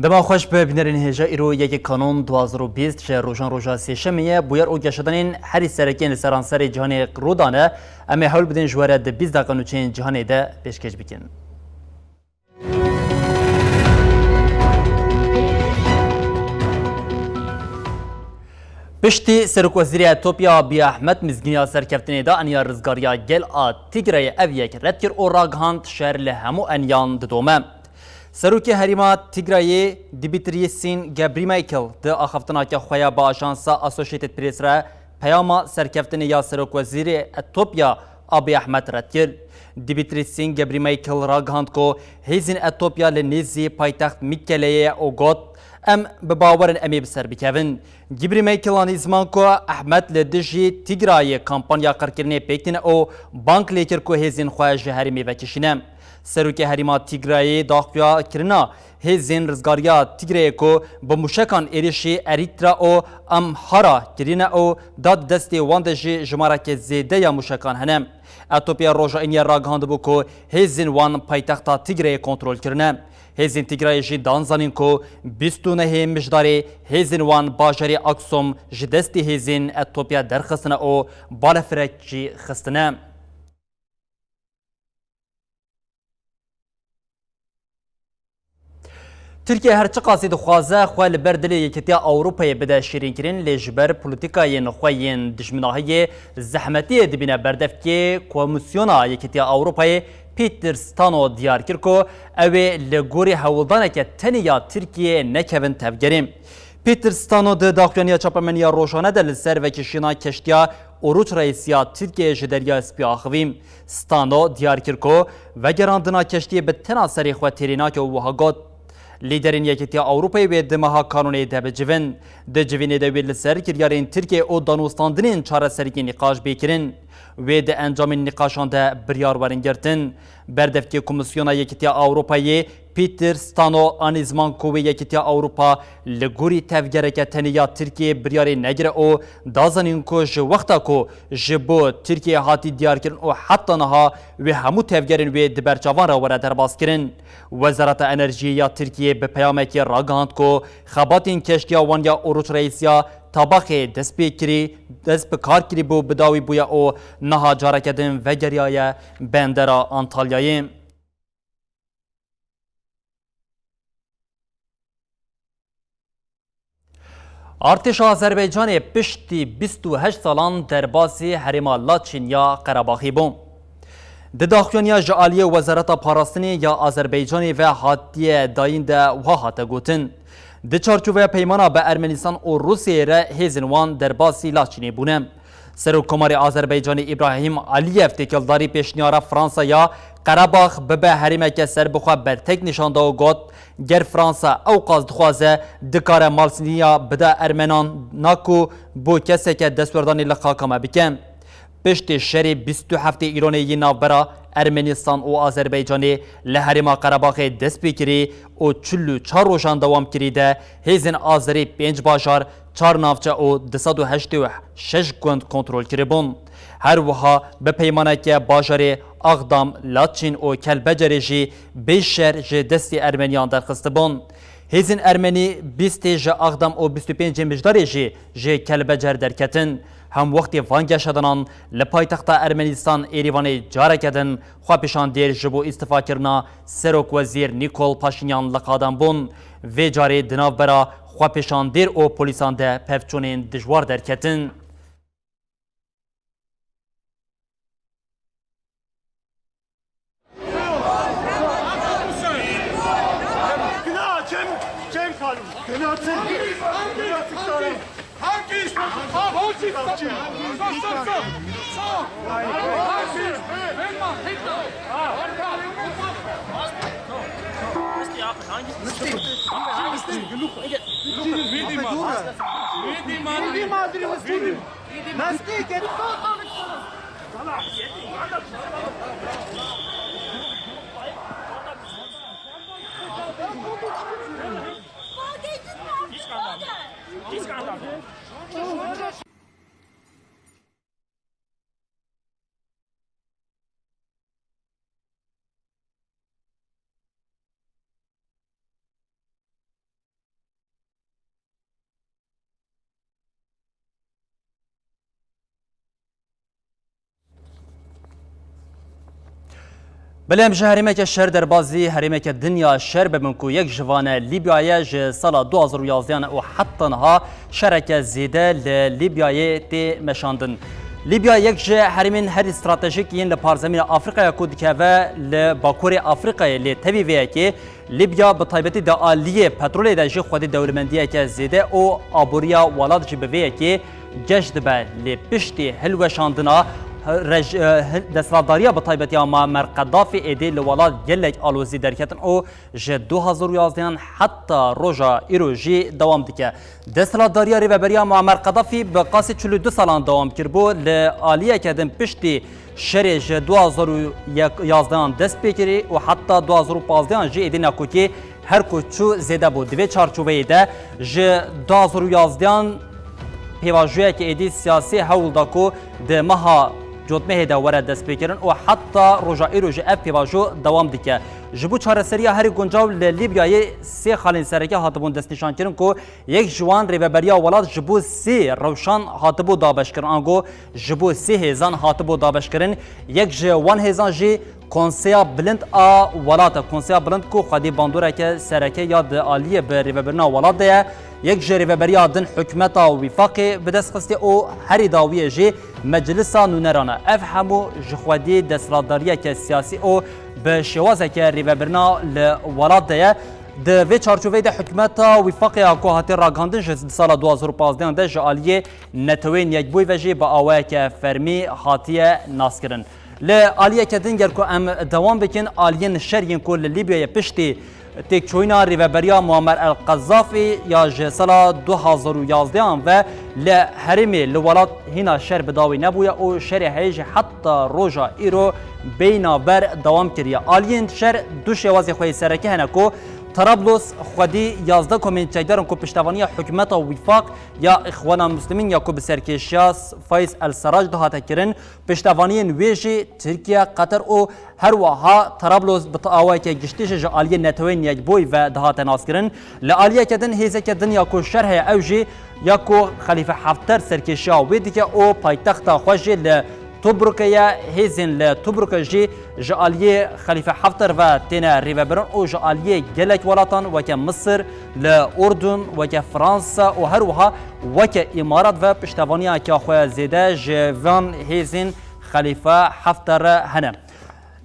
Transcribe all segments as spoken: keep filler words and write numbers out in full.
Dema xweş be bînerên hêja, îro yekê Kanon du hazar û bîst ji rojan roja sêşemê ye. Bûyer û geşedanên herî sereke yên li seranserê cîhanê rû dane, em ê hewl bidin ji we re di bîst deqa nûçeyên cîhanê de pêşkêş bikin. Piştî Serokwezîrê Etopya Abiy Ahmed mizgîniya serkeftinê da aniya rizgariya gel a Tigrayê, ev yek red kir û ragihand şer li hemû eniyan didome. Serokê Herêma Tigrayê Debretsion Gebremichael di axaftineke xwe ya bi ajansa Associated Press re peyama serkeftinê ya Serokwezîrê Etopya Abiy Ahmed red kir. Debretsion Gebremichael ragihand ku hêzên Etopya li nêzî paytext Mekeleyê ye û got, "Em bi bawer in em ê bi ser bikevin." Gebremichael anî ziman ku Ahmed li dijî Tigrayê kampanya qirkirinê pêk tîne û bang lê kir ku hêzên xwe ji herêmê vekişîne. Serokê Herêma Tigrayê daxuya kirina hêzên rizgariya Tigrayê ku bi mûşekan êrişî Erîtra û Amhara kirîne û da di destê wan de jî jimareke zêde ya mûşekan hene. Etopya roja Îniyê ragihandibû ku hêzên wan paytexta Tigrayê kontrol kirine. Hêzên Tigrayê jî dan zanîn ku bîst û nehê Mijdarê hêzên wan bajarê Aksom ji destê hêzên Etopya derxistine û balefirek jî xistine. Tirkiye her çiqasî dixwaze xwe li ber dilê Yekîtiya Ewropayê bide şîrînkirin, lê ji ber polîtîkayên xwe yên dijminahiyê zehmetiyê dibîne berdevkê Komîsyona Yekîtiya Ewropayê Peter Stano diyar kir ku ew ê li gorî hewldaneke tenê ya Tirkiyeyê nekevin tevgerê. Peter Stano di daxuyaniya çapemeniya rojane de li ser vekişîna keştiya Oruç Reîs ya Tirkiyeyê ji Derya Spî axivî. Stano diyar kir ku vegerandina keştiyê bi tena serê xwe têrê nake û wiha got, "Lîderên Yekîtiya Ewropayê wê di meha Kanûnê de bicivin." Di civînê de wê li ser kiryarên Tirkiyeyê û danûstandinên çareseriyê nîqaş bê kirin. Wê di encamên nîqaşan de biryar werin girtin. Berdevkê Komîsyona Yekîtiya Ewropayê Peter Stano anî ziman ku wê Yekîtiya Ewropa li gorî tevgereke tenê ya Tirkiyeyê biryarê negire û da zanîn ku ji wexta ku ji bo Tirkiyeyê hatî diyarkirin û heta niha wê hemû tevgerên wê di ber çavan re were derbazkirin. Wezareta Enerjiyê ya Tirkiyeyê bi peyamekê ragihand ku xebatên keştiya wan ya Oruç Reîs ya Tabaxê dest pê kirî, dest bi kar kirî bû, bi dawî bûye û niha careke din vegeriyaye bendera Antalyayê. Artêşa Azerbaycanê piştî bîst û heşt salan derbasî herêma Laçîn ya Qerebaxê bû. Di daxuyaniya ji aliyê Wezareta Parastinê ya Azerbaycanê ve hatiye dayîn de wiha hate gotin, di çarçoveya peymana bi Ermenistan û Rûsyayê re hêzên wan derbasî Laçînê bûne. Serokkomarê Azerbaycanê Îbrahîm Aliyev têkildarî pêşniyara Fransa ya Qerebax bibe herêmeke serbixwe bertek nîşan da û got, ger Fransa ewqas dixwaze, dikare malsîniya bide Ermenan, naku bo keseke destwerdanê li xaka me bike. Piştê şerê bîst û heftê Îranê yê navbera Ermenistan û Azerbaycanê li herêma Qerebaxê dest pê kirî û çil û çar rojan dewam kirî de hêzên Azerî pênc bajar, çar navçe û du sed û heştê û şeş gund kontrol kiribûn. Her wiha bi peymaneke bajarê Axdam, Laçîn û Kelbecerê jî bê şer ji destê Ermeniyan derxistibûn. Hêzên Ermenî bîstê ji Axdam û bîst û pêncê Mijdarê jî ji Kelbecer derketin. Hemwextê van geşedanan li paytexta Ermenistan Êrîvanê careke din xwepêşandêr ji bo îstifakirina Serokwezîr Nîkol Paşinyan li qadam bûn. Vê carê di navbera xwepêşandêr û polîsan de pevçûnên dijwar derketin. Belê, em ji herêmeke şer derbazî herêmeke din ya şer bibin ku yek ji van e Lîbya ye. Ji sala du hazar û yazdehan û heta niha şereke zêde li Lîbyayê tê meşandin. Lîbya yek ji herêmên herî stratejîk yên li parzemîna Afrîkaya ku dikeve li Bakurê Afrîkayê, lê tevî vê yekê Lîbya bi taybetî di aliyê petrolê de jî xwedî dewlemendiyeke zêde û aboriya welat jî bi vê yekê geş dibe. Lê piştî hilweşandina rej-, eh, desthilatdariya bi taybetî ya Muammer Qedafî êdî li welat gelek alozî derketin û ji du hazar û yazdehan heta roja îro jî dewam dike. Desthilatdariya rêveberiya Muammer Qedafî bi qasî çil û du salan dewam kiribû. Li aliyeke din piştî şerê ji du hazar û yazdehan dest pê kirî û heta du hazar û pazdehan jî êdî nakokî her ku çû zêde bû. Di vê çarçoveyê de ji du hazar û yazdehan pêvajoyeke êdî siyasî hewl da ku di meha Cotmehê de were destpêkirin û heta roja îro jî ev pêvajo dewam dike. Ji bo çareseriya herî guncaw li Lîbyayê sê xalên sereke hatibûn destnîşankirin ku yek ji wan rêveberiya welat ji bo sê rewşan hatibû dabeşkirin, ango ji bo sê hêzan hatibû dabeşkirin. Yek ji wan hêzan jî Konseya Bilind a Welat e. Konseya Bilind ku xwedî bandoreke sereke ya di aliyê bi rêvebirina welat de ye. Yek ji rêveberiya din hikûmeta Wîfaqê bi dest xistî û herî dawiyê jî Meclisa Nûneran e. Ev hemû ji xwedî desthilatdariyeke siyasî û bi şêwazeke rêvebirina li welat de ye. Di vê çarçoveyê de hikûmeta Wîfaqê ya ku hatiye ragihandin ji sala du hazar û pazdehan de ji aliyê Neteweyên Yekbûyî ve jî bi awayeke fermî hatiye naskirin. Li aliyeke din ger ku em dewam bikin, aliyên şer yên ku li Lîbyayê piştî têkçûyîna rêveberiya Muammer El Qezafî ya ji sala du hazar û yazdehan ve li herêmê li welat hîna şer bi dawî nebûye û şerê heyî jî heta roja îro bêyî navber dewam kiriye. Aliyên şer du şêwazê xwe yê sereke hene ku Trablos xwedî yazdeh komên çekdar in ku piştevaniya hikûmeta Wîfaq ya Îxwana Muslimîn ya ku bi serkêşiya Fayîz El Serraj dihate kirin, piştevaniyên wê jî Tirkiye, Qeter û her wiha Trablos bi awayeke giştî jî ji aliyê Neteweyên Yekbûyî ve dihate naskirin. Li aliyeke din hêzeke din ya ku şer heye, ew jî ya ku Xelîfe Hafter serkêşiya wê dike û paytexta xwe jî li Tobrukê ye. Hêzên li Tobrukê jî ji aliyê Xelîfe Hafter ve têne rêvebirin û ji aliyê gelek welatan weke Misir, li Urdun, weke Fransa û her wiha weke Îmarat ve piştevaniyeke xwe zêde ji van hêzên Xelîfe Hafter re hene.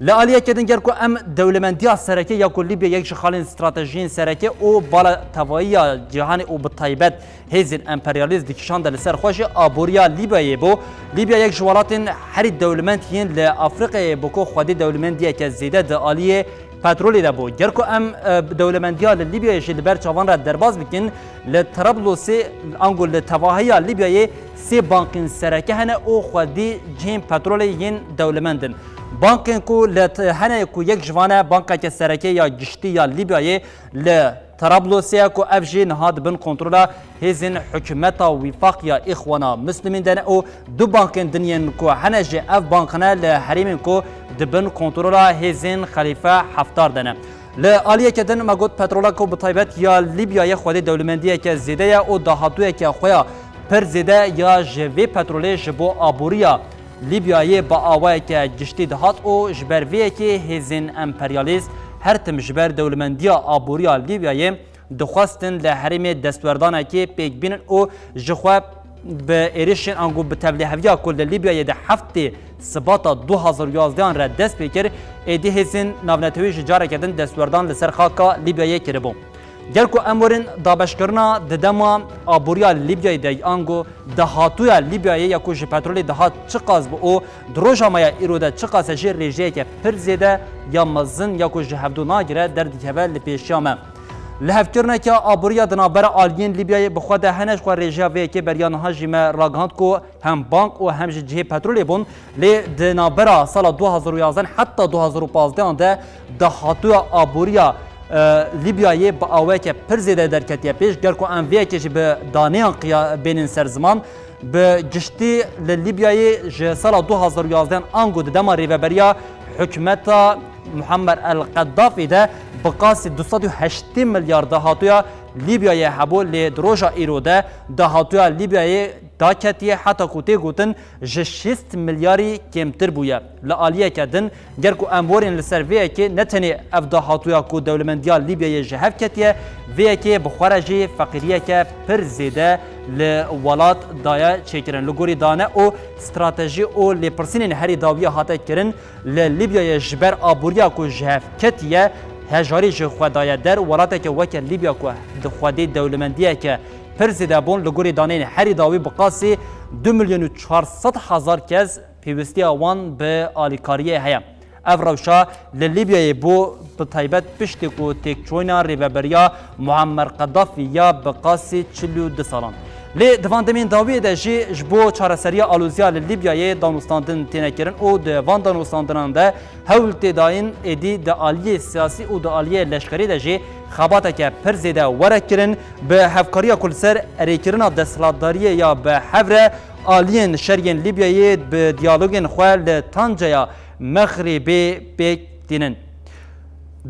Li aliyeke din ger ku em dewlemendiya sereke ya ku Lîbya yek ji xalên stratejiyên sereke û bala tevayiya cîhanê û bi taybet hêzên emperyalîst dikişande li ser xwe jî aboriya Lîbyayê bû. Lîbya yek ji welatên herî dewlemend yên li Afrîkayê bû ku xwedî dewlemendiyeke zêde di aliyê petrolê de bû. Ger ku em, e, dewlemendiya li Lîbyayê jî li ber çavan re derbas bikin, li Trablusê ango li tevahiya Lîbyayê sê bankên sereke hene û xwedî cihên petrolê yên dewlemend in. Bankên ku li t-, hene ku yek ji van e bankeke sereke ya giştî ya Lîbyayê li Trablusê ye ku ev jî niha di bin kontrola hêzên hikûmeta Wîfaq ya Îxwana Muslimîn de ne û du bankên din yên ku hene jî ev bank ne li herêmên ku di bin kontrola hêzên Xelîfe Heftar de ne. Li aliyeke din me got petrola ku bi taybet ya Lîbyayê xwedî dewlemendiyeke zêde ye û dahatûyeke xwe ya pir zêde ya ji vê petrolê ji bo aboriya Lîbyayê bi awayeke giştî dihat û ji ber vê yekê hêzên emperyalîst her tim ji ber dewlemendiya aboriya Lîbyayê dixwestin li herêmê destwerdanekê pêk bînin û ji xwe bi êrişên ango bi tevlîheviya ku li Lîbyayê di heftê Sibata du hazar û yazdehan re dest pê kir, êdî hêzên navnetewî ji careke din destwerdan li ser xaka Lîbyayê kiribû. Ger ku em werin dabeşkirina di dema aboriya Lîbyayê de ango dahatûya Lîbyayê ya ku ji petrolê dihat çiqas bû û di roja me ya îro de çiqas e jî rêjeyeke pir zêde ya mezin ya ku ji hevdû nagire derdikeve li pêşiya me. Lihevkirineke aboriya di navbera aliyên Lîbyayê bi xwe de hene, ji xwe rêjeya vê yekê beriya niha jî me ragihand ku hem bank û hem jî cihê petrolê bûn. Lê di navbera sala du hazar û yazdehan heta du hazar û pazdehan de dahatuya aboriya, e, Lîbyayê bi aweke pir zêde derketiye pêş. Ger ku em vê yekê jî bi daneyan qiya-, bênin ser ziman, bi giştî li Lîbyayê ji sala du hazar û yazdehan ango di dema rêveberiya hikûmeta Muhammed El Qedafî de bi qasî du sed û heştê milyar dahatuya Lîbyayê hebû, lê di roja îro de dahatuya Lîbyayê daketiye, heta ku tê gotin ji şêst milyarî kêmtir bûye. Li aliyeke din, ger ku em werên li ser vê yekê, ne tenê ev dahatuya ku dewlemendiya Lîbyayê ji hev ketiye, vê yekê bi xwe re jî feqîriyeke pir zêde li welat daye çêkirin. Li gorî dane û stratejî û lêpirsînên herî dawiyê hate kirin, li Lîbyayê ji ber aboriya ku ji hev ketiye, hejarî ji xwe daye der, welateke weke Lîbya ku di xwedê dewlemendiyeke pir zêde bûn, li gorî daneyên herî dawî bi qasî du milyon û çar sed hezar kes pêwîstiya wan bi alîkariyê heye. Ev rewşa li Lîbyayê bû, bi taybet piştî ku têkçûna rêveberiya Muammer Qedafî ya bi qasî çil û du salan. Lê di van demên dawiyê de jî ji bo çareseriya aloziya li Lîbyayê danûstandin têne kirin û di van danûstandinan de hewl tê dayîn, êdî di aliyê siyasî û di aliyê leşkerî de jî xebateke pir zêde were kirin, bi hevkariya ku li ser erêkirina desthilatdariyê ya bi hev re aliyên şer yên Lîbyayê bi diyalogên xwe li Tanceya Mexribê pêk tînin.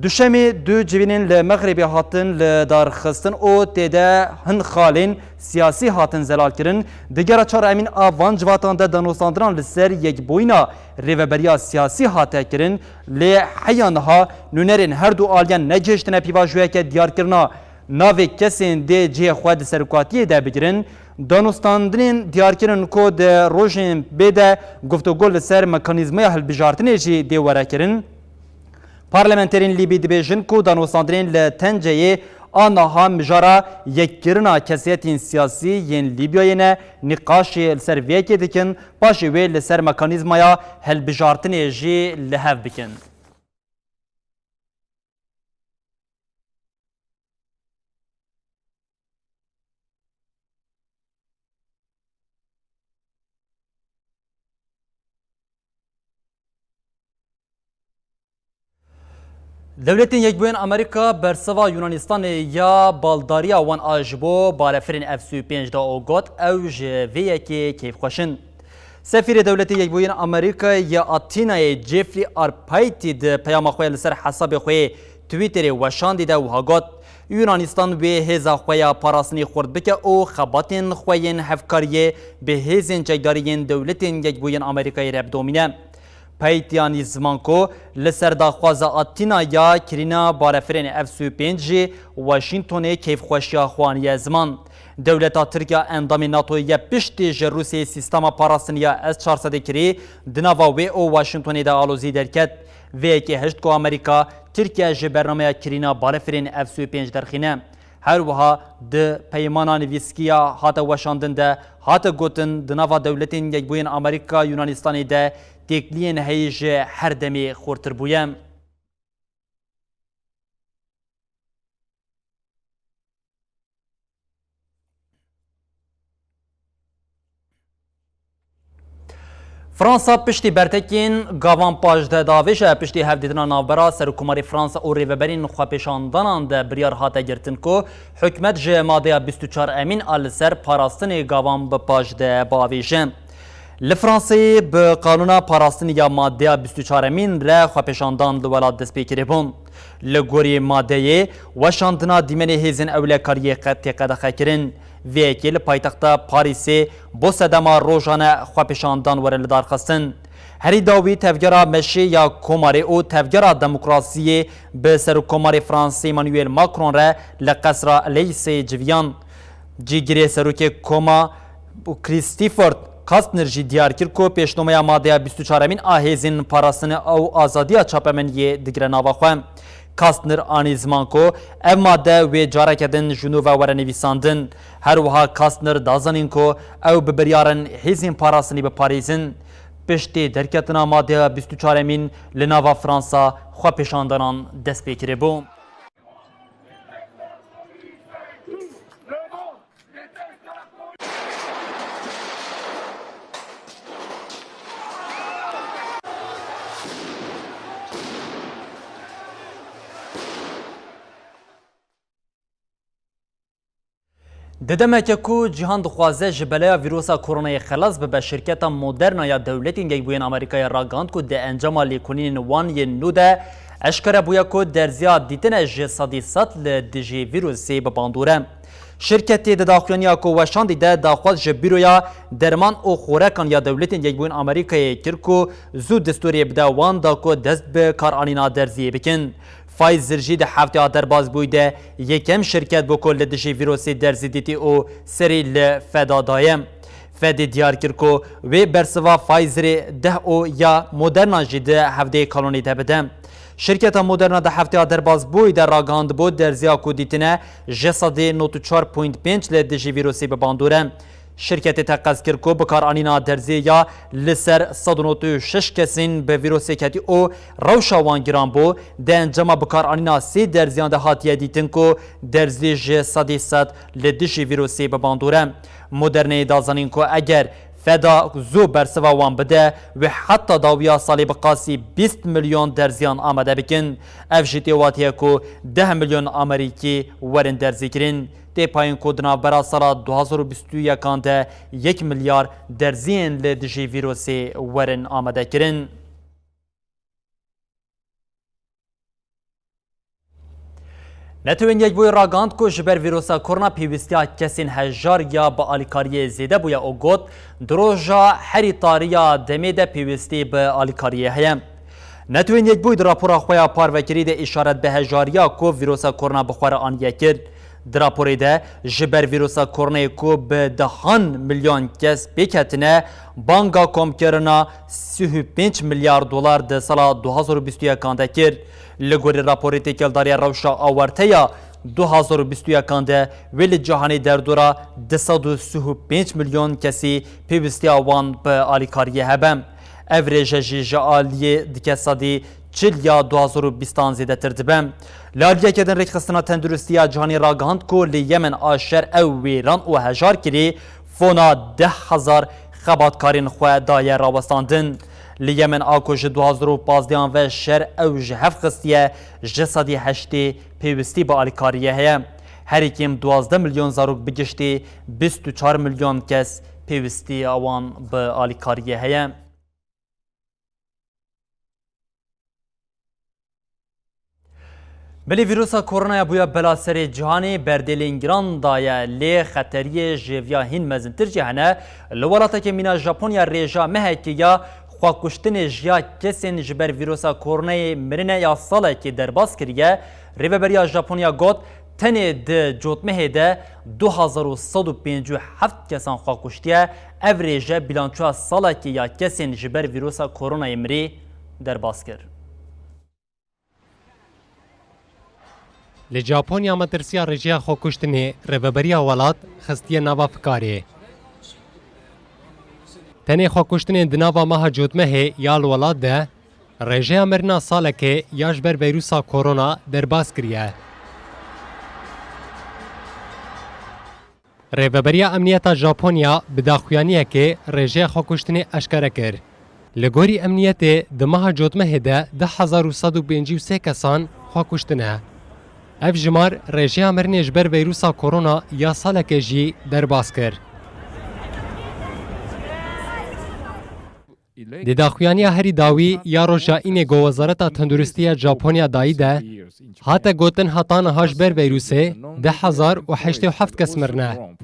Duşemê du civînên li Mexribê hatin li dar xistin û tê de hin xalên siyasî hatin zelalkirin. Di gera çar Emîn a van civatan de danûstandinan li ser yekbûyîna rêveberiya siyasî hate kirin, lê heya niha nûnerên her du aliyan negihiştine pîvajoyeke diyarkirina navê kesên dê cihê xwe di serokatiyê de bigirin. Danûstandinên diyar kirin ku di rojên bê de guftûgo li ser mekanîzmaya hilbijartinê jî dê were kirin. Parlamenterên Lîbî dibêjin ku danûstandinên li Tenceyê a niha mijara yekkirina kesiyetên siyasî yên Lîbyayê ne, nîqaşê li ser vê yekê dikin, paşê wê li ser mekanîzmaya hilbijartinê jî li hev bikin. Dewletên Yekbûyên Amerîka bersiva Yunanistanê ya baldariya wan a ji bo balefirên F sî û pênc da û got, ew ji vê yekê keyfxweş in. Sefîrê Dewletê Yekbûyên Amerîkayê ya Atînayê Jeffrey Arpaitî di peyama xwe ya li ser hesabê xwe yê Twitterê weşandî de wiha got, Yunanistan wê hêza xwe ya parastinê xurt bike û xebatên xwe yên hevkariyê bi hêzên çekdarî yên Dewletên Yekbûyên Amerîkayê re bidomîne. Paitî anî ziman ku li ser daxwaza Atîna ya kirîna balefirên F sî û pênc jî Washingtonê keyfxweşiya xwe aniye ziman. Dewleta Tirk ya endamê NATOyê ye piştî ji Rûsyayê sîstema parastinê ya S çar sedê kirî di nava wê û Washingtonê de alozî derket. Vê yekê hişt ku Amerîka Tirkiye ji bernameya kirîna balefirên F sî û pênc derxîne. Her wiha di peymana nivîskî ya hate weşandin de hate gotin, di nava Dewletên Yekbûyên Amerîka Yunanistanê de têkiliyên heyî ji her demê xurtir bûye. Fransa piştî bertekên gavan pajdeh davêje, piştî hevdîtina navbera Serokkomarê Fransa û rêveberên xwepêşandanan de biryar hate girtin ku hikûmet ji madeya bîst û çar Emîn a li ser parastinê gavan bi pajdeh biavêje. Li Fransayê bi qanûna parastinê ya madeya bîst û çar Emîn re xwepêşandan li welat dest pê kiribûn. Li gorî madeyê, weşandina dîmenê hêzên ewlekariyê qe-, tê qedexekirin. Vê yekê li paytexta Parîsê bo sedema rojane xwepêşandan were lidarxistin. Herî dawî tevgera meşê ya komarê û tevgera demokrasiyê bi Serokkomarê Fransê Emmanuel Macron re li Qesra Elysée civiyan. Cîgirê serokê koma Christopher Kastner jî diyar kir ku pêşnomeya madeya bîst û çar Emîn a hêzên parastinê û azadiya çapemeniyê digire nava xwe. Kastner anî ziman ku ev made wê careke din ji nû ve were nivîsandin. Her wiha Kastner da zanîn ku ew bi biryar in hêzên parastinê biparêzin. Piştî derketina madeya bîst û çar Emîn li nava Fransa xwepêşandanan dest pê kiribû. Di demeke ku cîhan dixwaze ji belaya vîrusa koronayê xelas bibe, şirketa Moderna ya Dewletên Yekbûyên Amerîkayê ragihand ku di encama lêkolînên wan yên nû de eşkere bûye ku derziya dîtine ji sedî sed li dijî vîrusê bi bandor e. Şirketê di daxuyaniya ku weşandî de daxwaz ji Bîroya Derman û Xorekan ya Dewletên Yekbûyên Amerîkayê kir ku zû destûrê bide wan da ku dest bi karanîna derziyê bikin. Pfizer jî di heftê a derbasbûyî de yekem şirket bû ku li dijî vîrusê derzî dîtî û serî li Feda daye. Fedê diyar kir ku wê bersiva Pfizerê deh û ya Moderna jî di hevdê kalonî de bide. Şirketa Moderna di heftê a derbasbûyî de ragihandibû derziya ku dîtine ji sedê nod û çar point pênc li dijî vîrusê bi bandor e. Şirketê teqez kir ku bikaranîna derzê ya li ser sed û nod û şeş kesên bi vîrusê ketî û rewşa wan giran bû, di encama bikaranîna sê derziyan de hatiye dîtin ku derzî ji sedî sed li dijî vîrusê bi bandor e. Moderneyê da zanîn ku eger Feda zû bersiva wan bide, wê heta dawiya salê bi qasî bîst milyon derziyan amade bikin. Ev jî tê watiye ku deh milyon Amerîkî werin derzî kirin. Tê payîn ku di navbera sala du hazar û bîst û yekan de yek milyar derziyên li dijî vîrusê werin amade kirin. Netewên Yekbûyî ragihand ku ji ber vîrusa korona pêwîstiya kesên hejariya bi alîkariyê zêde bûye û got, di roja herî tarî ya demê de pêwîstî bi alîkariyê heye. Netewên Yekbûyî di rapora xwe ya parvekirî de îşaret bi hejariya ku vîrusa korona bi xwe re aniye kir. Di raporê de ji ber vîrusa koronayê ku bi dehan milyon kes pêk hatine, banga komkirina sî û pênc milyar dolar di sala du hazar û bîst û yekan de kir. Li gorî raporê têkildariya rewşa awarte ya du hazar û bîst û yekan de wê li cîhanê derdora du sed û sî û pênc milyon kesî pêwîstiya wan bi alîkariyê hebe. Ev rêje jî ji aliyê dike sedî çil ya du hazar û bîstan zêdetir dibe. Li aliyeke din Rêkxistina Tenduristiya Cîhanî ragihand ku li Yemen a şer ew wêran û hejar kirî fona deh hezar xebatkarên xwe daye rawestandin. Li Yemen a ku ji du hazar û pazdehan ve şer ew ji hev xistiye, ji sedî heştê pêwîstî bi alîkariyê heye. Herî kêm duwazdeh milyon zarok bi giştî bîst û çar milyon kes pêwîstiya wan bi alîkariyê heye. Belê vîrusa koronaya bûye bela serê cîhanê, berdêlên giran daye, lê xeteriyê ji viya hîn mezintir jî hene. Li welatekê mîna Japonya rêja mehekê ya xwekuştinê ji ya kesên ji ber vîrusa koronayê mirine ya salekê derbas kiriye. Rêveberiya Japonya got, tenê di cotmehê de du hazar û sed û pêncî û heft kesan xwe kuştiye. Ev rêje bîlançoya salekê ya kesên ji ber vîrusa koronayê mirî derbas kir. Li Japonya metirsiya rêjeya xwekuştinê rêveberiya welat xistiye nava fikarê. Tenê xwekuştinên di nava meha cotmehê ya li welat de rêjeya mirina salekê ya ji ber vîrusa korona derbas kiriye. Rêveberiya Emniyeta Japonya bi daxuyaniyekê rêjeya xwekuştinê eşkere kir. Li gorî emniyetê di meha cotmehê de du hezar û sed û pêncî û sê kesan xwe kuştine. Ev jimar rêjeya mirinê ji ber vîrusa korona ya salekê jî derbas kir. Di daxuyaniya herî dawî ya roja înê ku Wezareta Tenduristiya Japonya dayî de hate gotin, heta niha ji ber vîrusê du hezar û heştê û heft kes mirine.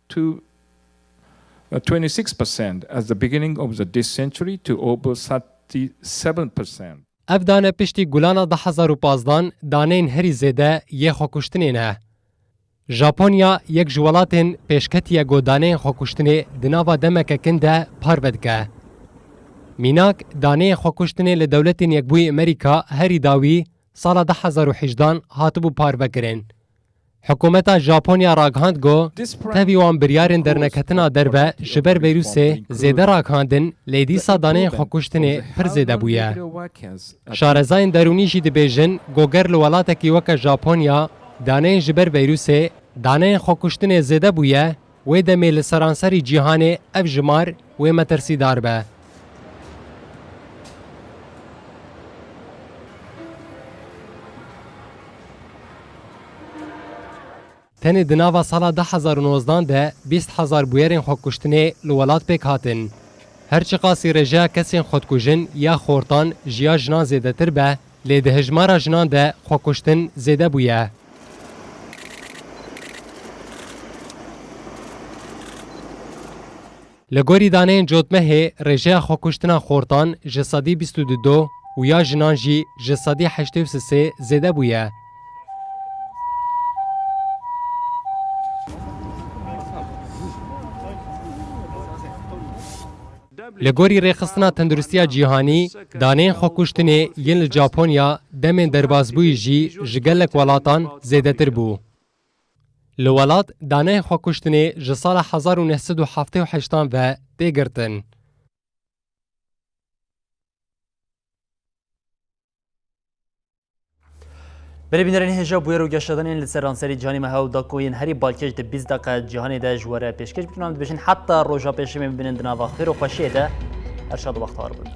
To, uh, twenty-six percent at the beginning of the, this century to over thirty-seven percent. Ev dane piştî gulana du hezar û pazdan daneyên herî zêde yê xwekuştinê ne. Japonya yek ji welatên pêşketî ye ku daneyên xwekuştinê di nava demeke kin de parve dike. Mînak, daneyên xwekuştinê li Dewletên Yekbûyî Amerîka herî dawî sala du hezar û hejdan hatibû parvekirin. Hikûmeta Japonya ragihand ku tevî wan biryarên derneketina derve ji ber vîrusê zêde ragihandin, lê dîsa daneyên xwekuştinê pir zêde bûye. Şarezayên derûnî jî dibêjin ku ger li welatekî weke Japonya daneyên ji ber vîrusê daneyên xwekuştinê zêde bûye, wê demê li seranserî cîhanê ev jimar wê metirsîdar be. Tenê di nava sala du hezar û nozdan de bîst hezar bûyerên xwekuştinê li welat pêk hatin. Her çiqasî rêjeya kesên xwedikujin ya xortan ji ya jinan zêdetir be, lê di hejmara jinan de xwekuştin zêde bûye. Li gorî daneyên cotmehê, rêjeya xwekuştina xortan ji sedî bîst û du û ya jinan jî ji sedî heştê û sê zêde bûye. Li gorî Rêxistina Tenduristiya Cîhanî, daneyên xwekuştinê yên li Japonya demên derbasbûyî jî ji gelek welatan zêdetir bû. Li welat daneyên xwekuştinê ji sala hezar û neh sed û heftê û heştan ve tê girtin. Belê bînerên hêja, bûyer û geşedanên li seranserî cîhanê me hewl da ku yên herî balkêş di bîst deqe cîhanê de ji we re pêşkêş bikin. Em dibêjin heta roja pêşemê bibînin di nava xêr û xweşiyê de. Her şad û bextewar bibin.